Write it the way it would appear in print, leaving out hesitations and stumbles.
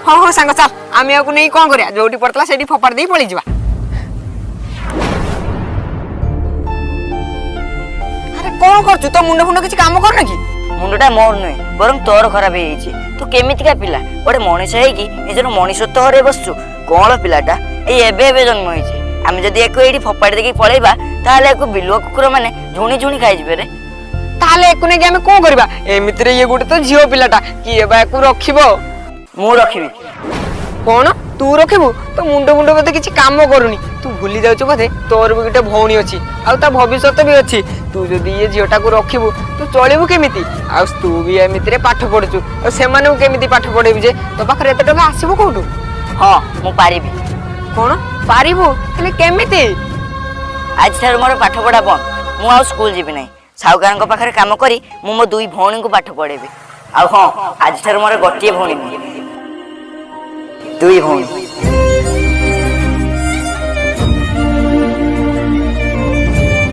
ହଁ ହଁ ସାଙ୍ଗ, ଚାଲ। ଆମେ ଆକୁ ନେଇ କଣ କରିବା? ଯୋଉଠି ପଡିଥିଲା ସେଇଠି ଫୋପାଡ଼ି ଦେଇ ପଳେଇଯିବା। ଆରେ, କଣ କରୁଛୁ? ତୋ ମୁଣ୍ଡ ଫୁଣ୍ଡ କିଛି କାମ କରୁନି କି? ମୁଣ୍ଡଟା ମୋର ନୁହେଁ, ବରଂ ତୋର ଖରାପ ହେଇଯାଇଛି। ତୁ କେମିତିକା ପିଲା? ଗୋଟେ ମଣିଷ ହେଇକି ନିଜର ମଣିଷତ୍ୱ ହରେଇ ବସୁଛୁ। କଣ ପିଲାଟା, ଏଇ ଏବେ ଏବେ ଜନ୍ମ ହେଇଛି। ଆମେ ଯଦି ୟାକୁ ଏଇଠି ଫୋପାଡ଼ି ଦେଇକି ପଳେଇବା, ତାହେଲେ ୟାକୁ ବିଲୁଆ କୁକୁର ମାନେ ଝୁଣି ଝୁଣି ଖାଇଯିବେ ରେ। ତାହେଲେ ୟାକୁ ନେଇକି ଆମେ କଣ କରିବା? ଏମିତିରେ ଇଏ ଗୋଟେ ତ ଝିଅ ପିଲାଟା, କିଏ ବା ୟାକୁ ରଖିବ? ମୁଁ ରଖିବି। କଣ, ତୁ ରଖିବୁ? ତୋ ମୁଣ୍ଡ ମୁଣ୍ଡ ବୋଧେ କିଛି କାମ କରୁନି। ତୁ ଭୁଲି ଯାଉଛୁ ବୋଧେ, ତୋର ବି ଗୋଟେ ଭଉଣୀ ଅଛି ଆଉ ତା ଭବିଷ୍ୟତ ବି ଅଛି। ତୁ ଯଦି ଇଏ ଝିଅଟାକୁ ରଖିବୁ, ତୁ ଚଳିବୁ କେମିତି? ଆଉ ତୁ ବି ଏମିତିରେ ପାଠ ପଢୁଛୁ, ଆଉ ସେମାନଙ୍କୁ କେମିତି ପାଠ ପଢେଇବୁ ଯେ? ତୋ ପାଖରେ ଏତେ ଟଙ୍କା ଆସିବ କୋଉଠୁ? ହଁ, ମୁଁ ପାରିବି। କଣ ପାରିବୁ? ହେଲେ କେମିତି? ଆଜିଠାରୁ ମୋର ପାଠ ପଢା ବନ୍ଦ। ମୁଁ ଆଉ ସ୍କୁଲ ଯିବି ନାହିଁ। ସାହୁକାରଙ୍କ ପାଖରେ କାମ କରି ମୁଁ ମୋ ଦୁଇ ଭଉଣୀଙ୍କୁ ପାଠ ପଢେଇବି। ଆଉ ହଁ, ଆଜିଠାରୁ ମୋର ଗୋଟିଏ ଭଉଣୀ ନୁହେଁ, ଦୁଇ ଭଉଣୀ।